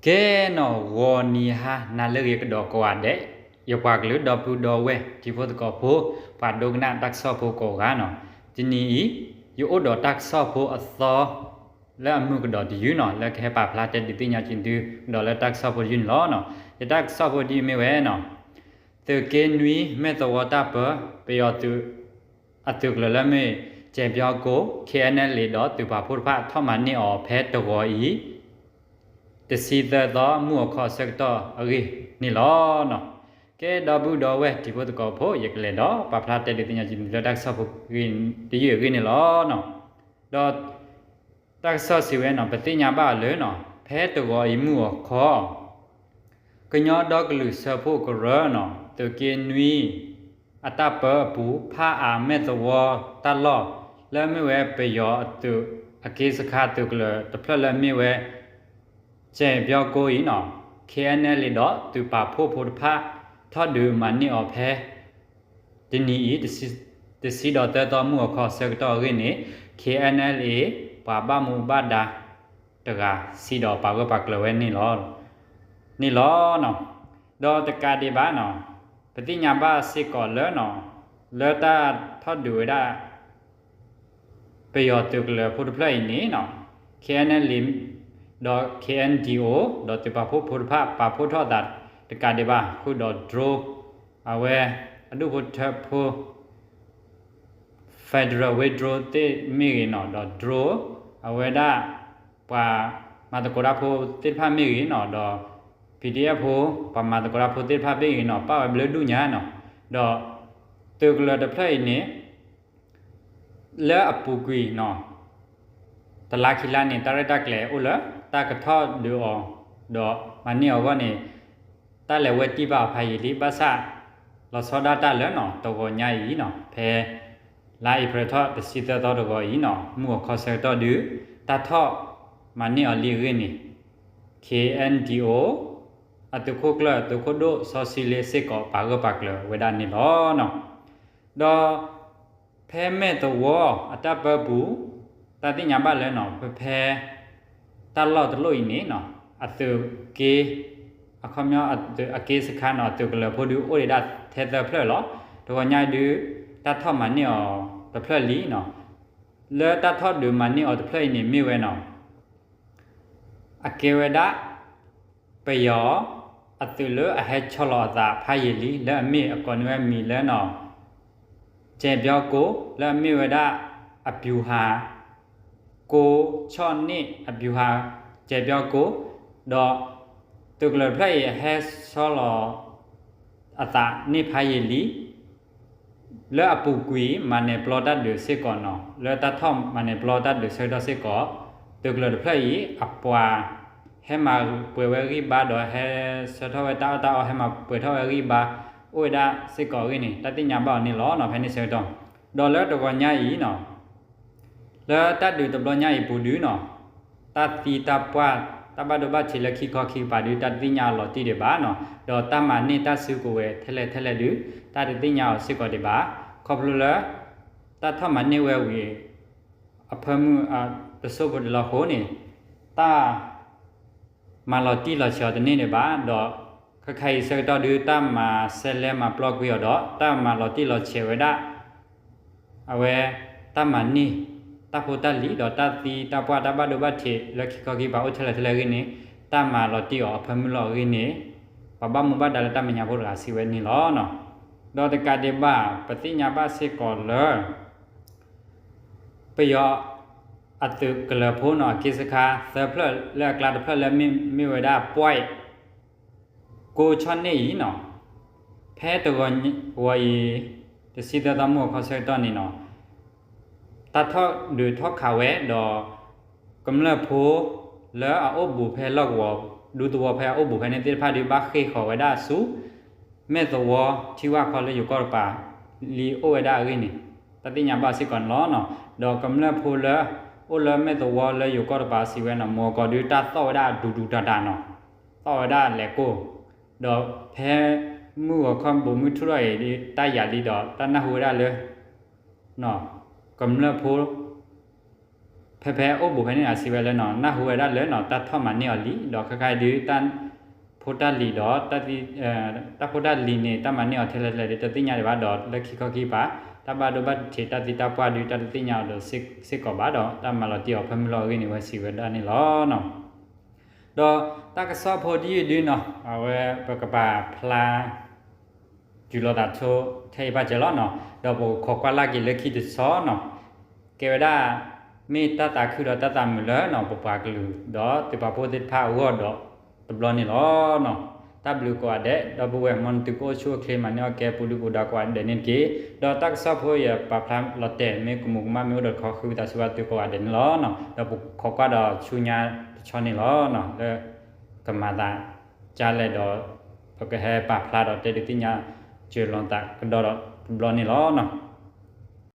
ကဲနီၤ ဂီၤနံၤဟါနၤလၢအဂ့ၤကဒီးကိးဂၤဒဲး, ယပှၤကလုာ်ဒီပုၢ်ဒီဝဲၢ်တံၤဖိသကိးဖိ, ပှၤဒိကနၣ်တၢ်ကစီၣ်ဖိကိးဂၤနီၤ, တနံၤအံၤ ယအိၣ်ဒီးတၢ်ကစီၣ်ဖိအသီ လၢအမုာ်ကဒီးတယုၢ်နီၤ, လၢကဟဲပာ်ဖျါတဲဒုးသ့ၣ်ညါက့ၤသုကဒီးလၢတၢ်ကစီၣ်ဖိတယုၢ်န့ၣ်လီၤ. ယတၢ်ကစီၣ်ဖိတယုၢ်မ့ၢ်ဝဲနီၤ, သုးက့နွံမဲၢ်သဝီတၢ်ပၢ ပယီၤသုး အသုးကလၢၤလၢမ့ၢ် ကဲဘျီကိ ခ့ၣ်အဲၣ်နဲလ်အ့ ဒီးသုးပာ်ဖှိၣ်တဖၣ်ထီၣ်မၤန့ၢ်အီၤဖဲတဂီၤအံၤ တဆံသၢသီမုၢ်အခီအဆၢကတီၢ်အဂ့ၢ်န့ၣ်လီၤ. ကဲဒီပုၢ်ဒီဝဲၢ်တံၤဖိသကိးဖိ, ယကလဲၤဒီးပာ်ဖျါတဲဒုးသ့ၣ်ညါက့ၤသုလၢတၢ်ကစီၣ်ဖိတယုၢ်အဂ့ၢ်န့ၣ်လီၤ. ဒီးတၢ်ကစီၣ်စံးဝဲနီၤ, ပသ့ၣ်ညါဘၣ်အီၤလၢနီၤ, ဖဲတဂီၤအံၤမုၢ်အခီ ကညီဒီကလုာ်စၢဖှိၣ်ကရၢနီၤ, သုးက့နွံ အတၢ်ပၢအပူၤ ဖးအါမဲၢ်သဝီတၢ်လီၢ် လၢအမ့ၢ်ဝဲပယီၤအသုးအက့စခါသုးကလၢၤတဖျၢၣ်လၢအမ့ၢ်ဝဲ ကဲဘျီကိအံၤနီၤ, ခ့ၣ်အဲၣ်နဲလ်အ့ ဒီးသုးပာ်ဖှိၣ်ဖိတဖၣ် ထီၣ်ဒုးမၤန့ၢ်အီၤဖဲ တနံၤအံၤ တဆံဒီးသၢသီမုၢ်အခီအဆၢကတီၢ်အဂ့ၢ်န့ၣ်, ခ့ၣ်အဲၣ်နဲလ်အ့ ပှၤဘၣ်မူဘၣ်ဒါတဂၤ စံးဒီးပာ်ဂၢၢ်ပာ်ကျၢၤဝဲန့ၣ်လီၤ. န့ၣ်လီၤ. ဒီးတကးဒံးဘၣ်နီၤ, ပသ့ၣ်ညါဘၣ်စ့ၢ်ကီးလၢနီၤ, လၢတၢ်ထီၣ်ဒုးဝဲဒၣ် ပယီၤသုးကလၢၤဖိတဖျၢၣ်အံၤန့ၣ်နီၤ, ခ့ၣ်အဲၣ်နဲလ်အ့ ဒီး ခ့ၣ်အဲၣ်ဒံၣ်အိ ဒီးသုးပာ်ဖှိၣ်ဖိတဖၣ် ပာ်ဖှိၣ်ထီၣ်အသးတကးဒံးဘၣ် ဃုာ်ဒီး drone အဝဲအဒူၣ်ဖိထၢဖိ Federal Wings drone သ့ၣ်မ့ၢ်ဂ့ၤနီၤ, ဒီး drone အဝဲဒၣ် ပှၤမၤသကိးတၢ်ဖိသ့ၣ်တဖၣ်မ့ၢ်ဂ့ၤနီၤ, ဒီး ပီၣ်ဒံၣ်အဲၣ်ဖိ ပှၤမၤသကိးတၢ်ဖိသ့ၣ်တဖၣ်မ့ၢ်ဂ့ၤနီၤ, ပာ်ဝဲဘျၢဒူၣ်ညါနီၤ, ဒီးသုးကလၢၤတဖျၢၣ်အံၤန့ၣ် လၢအပူၤကွံာ်နီၤ တလါခံလါန့ၣ် တၢ်ရဲၣ်တၢ်ကျဲၤအိၣ်လၢ တၢ်ကထီၣ်ဒုးအီၤ ဒီးမၤန့ၢ်အီၤအဂီၢ်န့ၣ် တၢ်လဲၤဝဲတံၢ်ဘၣ်အီၤဖးယံာ်လံ, ဘၣ်ဆၣ်လီၤဆီဒၣ်တၢ်လၢနီၤ တဂီၤညါအံၤနီၤ, ဖဲလါအ့ဖြ့ၣ်ထီၣ် တဆံသၢသီတဂီၤအံၤနီၤ, မုၢ်အခီဆၢကတီၢ်ဒုး တၢ်ထီၣ်မၤန့ၢ်အီၤလံအဂ့ၢ်န့ၣ် ခ့ၣ်အဲၣ်ဒံၣ်အိ အသုးခိၣ်ကျၢၢ် သုးခိၣ်ဒိၣ်စီဆှံလ့စ့ၢ်ကီး ပာ်ဂၢၢ်ပာ်ကျၢၤဝဲဒၣ်န့ၣ်လီၤ. ဒီးဖဲမဲၢ်သဝီအတၢ်ပၢပူၤ တၢ်သ့ၣ်ညါဘၣ်လၢနီၤ, ဖဲ ဖဲတၢ်လီၢ်တလီၢ်အံၤန့ၣ်နီၤ, အသုးက့ အခီပညီအသုးအက့စခါနီၤ, အသုးကလၢၤဖိဒုးအိၣ်ဒံးဒၣ်ထဲသၢဖျၢၣ်လီၤ. တဂီၤညါဒုး တၢ်ထီၣ်မၤန့ၢ်အီၤတဖျၢၣ်လံနီၤ. လၢတၢ်ထီၣ်ဒုးမၤန့ၢ်အီၤတဖျၢၣ်အံၤန့ၣ်မ့ၢ်ဝဲနီၤ အကဲဝဲဒၣ် ပယီၤအသုးလၢအဟဲဆီလီၤအသးဖးယံာ်လံ လၢအမ့ၢ်အကိးန့ၢ်ဝဲမံၤလၢနီၤ ကဲဘျီကိ လၢအမ့ၢ်ဝဲဒၣ် အဗျူဟာ ကိ ဆီၣ်န့ၢ် အဗျူဟာ ကဲဘျီကိ ဒီးသုးကလၢၤတဖျၢၣ်အံၤအဟဲဆီလီၤအသးန့ၢ်ဖးယံာ်လံ လၢအပူၤကွံာ် မၤန့ၢ်ပျီတၢ်ဒုးစ့ၢ်ကီးနီၤ, လၢတၢ်ထီၣ်မၤန့ၢ်ပျီတၢ်ဒုးဆၢကတီၢ်စ့ၢ်ကီး, သုးကလၢၤတဖျၢၣ်အံၤ အပှၤဟဲမၤပှဲၤဝဲဂံၢ်ဘါ ဒီးဟဲဆှၢထီၣ်ဝဲတၢ်အီၣ်တၢ်အီ ဟဲမၤပှဲၤထီၣ်ဝဲဂံၢ်ဘါ အိၣ်ဝဲဒၣ်စ့ၢ်ကီးအဂ့ၢ်န့ၣ် တၢ်သ့ၣ်ညါဘၣ်အီၤန့ၣ်လီၤနီၤ, ဖဲန့ၣ်ဆၢကတီၢ်. ဒီးလၢတဂီၤညါအံၤနီၤ လၢတၢ်ဒုးတဘျီညါအံၤပူၤဒုးနီၤ, တၢ်သံတၢ်ပှၢ် တၢ်ဘၣ်ဒိဘၣ်ထံးလၢခံခီခံကပၤဒုး တၢ်တသ့ၣ်ညါအီၤလီၤတံၢ်ဒံးဘၣ်နီၤ, ဒီးတၢ်မၤန့ၢ်တၢ်စုကဝဲၤထဲလဲၣ်ထဲလဲၣ်ဒုး တၢ်တသ့ၣ်ညါအီၤစ့ၢ်ကီးဒံးဘၣ်. ခီဖျိလၢ တၢ်ထီၣ်မၤန့ၢ်ဝဲဝံၤ အဖၢမုၢ်တစိၢ်ဖိတလီၤဃိန့ၣ် တၢ် မၤလီၤတံၢ်လီၤဆဲးအီၤတန့ၢ်ဒံးဘၣ်, ဒီးခဲခါအံၤဆၢကတီၢ်ဒုး တၢ်မၤဆဲးလဲၤမၤပျီကွံာ်အီၤဒီး တၢ်မၤလီၤတံၢ်လီၤဆဲးဝဲဒၣ် အဝဲ တၢ်မၤန့ၢ် တၢ်ဖိတၢ်လံၤ ဒီးတၢ်သံတၢ်ပှၢ်တၢ်ဘၣ်ဒိဘၣ်ထံးလၢခံခီခံကပၤအိၣ်ထဲလဲၣ်ထဲလဲၣ်အဂ့ၢ်န့ၣ် တၢ်မၤလီၤတံၢ်အီၤအဖၢမုၢ်လီၤအဂ့ၢ်န့ၣ် ပှၤဘၣ်မူဘၣ်ဒါလၢတၢ်မဲာ်ညါဖိတဂၤစံးဝဲန့ၣ်လီၤ. ဒီးတကးဒံးဘၣ် ပသ့ၣ်ညါဘၣ်စ့ၢ်ကီးလၢ ပယီၤအသုးကလၢၤဖိနီၤ အက့စခါသၢဖျၢၣ်လၢအကျါတဖျၢၣ်လၢမ့ၢ်ဝဲဒၣ် point ကိးဆီၣ်န့ၢ်အံၤနီၤ, ဖဲတဂီၤဝီၤအံၤ တဆံသၢသီမုၢ်အခီဆၢကတီၢ်န့ၣ်နီၤ, တၢ်ထီၣ်ဒုးထီၣ်ခးဝဲဒီး ကမျၢၢ်ဖိလၢအအိၣ်ဘူးဖဲလီၢ်ကဝီၤ ဒူသဝီဖဲအအိၣ်ဘူးဖဲန့ၣ်သ့ၣ်တဖၣ်ဒုး ဘၣ်ဃ့ၢ်ဃီၤဝဲဒၣ်ဆူ မဲၢ်သဝီထံဝၢ်ခီလၢယိၤကီၢ်တပၤ လံအိၣ်ဝဲဒၣ်အဂ့ၢ်န့ၣ် တၢ်သ့ၣ်ညါဘၣ်စ့ၢ်ကီးန့ၣ်လီၤ. ဒီးကမျၢၢ်ဖိလၢ အိၣ်လၢမဲၢ်သဝီလၢယိၤကီၢ်တပၤစံးဝဲနီၤ မုၢ်ဂီၤဒုးတၢ်သီၣ်ဝဲဒၣ်ဒူဒူတၢ်တၢ်နီၤ, သီၣ်ဝဲဒၣ်လဲၤကိၢ်, ဒီးဖဲမုၢ်ဂီၤခီဘိးမုၢ်ထူၣ်ထီၣ်အံၤ တၢ်ယၤလံဒီး တၢ်နၢ်ဟူဝဲဒၣ်လၢ ကမျၢၢ်ဖိ ဖဲဖဲအိၣ်ဘူးဖဲန့ၣ် အစံးဝဲလၢနီၤ နၢ်ဟူဝဲဒၣ်လၢနီၤ တၢ်ထီၣ်မၤန့ၢ်အီၤလံ ဒီးခဲခါအံၤဒုး တၢ်ဖိတၢ်လံၤဒီး တၢ်ဖိတၢ်လံၤန့ၣ် တၢ်မၤန့ၢ်အီၤထဲလဲၣ်ထဲလဲၣ်ဒုး တသ့ၣ်ညါဒံးဘၣ်ဒီး လၢခံခီခံကပၤ တၢ်ဘၣ်ဒိဘၣ်ထံးတၢ်သံတၢ်ပှၢ်ဒုး တၢ်တသ့ၣ်ညါအီၤဒီးစ့ၢ်ကီးဘၣ်ဒီး တၢ်မၤလီၤတံၢ်အီၤဖၢမုၢ်လီၤအဂ့ၢ်န့ၣ် ဝဲစံးဝဲဒၣ်န့ၣ်လီၤနီၤ. ဒီးတၢ်ကစီၣ်ဖိဒ်အံၤဒုးနီၤ အဝဲပကပာ်ဖျါ တုၤလီၤသးဆိထဲအံၤဘၣ်စၢၤလီၤနီၤ ဒီးပကခိးကွၢ်လၢ်က့ၤလၢခံတဆီနီၤ ကဲဝဲဒၣ် မ့ၢ်တၢ်သးခုဒီးတၢ်သးမုာ်လၢနီၤ ပပှၤကလုာ်ဒီးသုးပာ်ဖှိၣ်သ့ၣ်တဖၣ်အဂီၢ်ဒီးတဘျီန့ၣ်လီၤနီၤ. တၢ်ဘျုးကိးဂၤဒဲး ဒီပုၢ်ဝဲၢ် မ်နသုကအိၣ်ဆူၣ်အိၣ်ချ့ မၤန့ၢ်အီၣ်ကဲပူၤဒုပူၤဒါကိးဂၤဒဲးန့ၣ်တက့ၢ်. ဒီးတၢ်ကစီၣ်ဖိအံၤပာ်ဖျါလီၤတဲာ် မ့ၢ်ကမူးကမၣ်မ့ၢ်အိၣ်ဒီးတခီ ဃ့ဝံသးစူၤဘၣ်သုကိးဂၤဒဲးန့ၣ်လီၤနီၤ. ဒီးပခိးကွၢ်ဒီးဆူညါတဆီန့ၣ်လီၤနီၤ လၢကမၤသးကလဲၣ်ဒီး ပကဟဲပာ်ဖျါဒီးတဲဒုးသ့ၣ်ညါ စၢၤလီၤသးကဒီးဒီးတဘျီန့ၣ်လီၤနီၤ.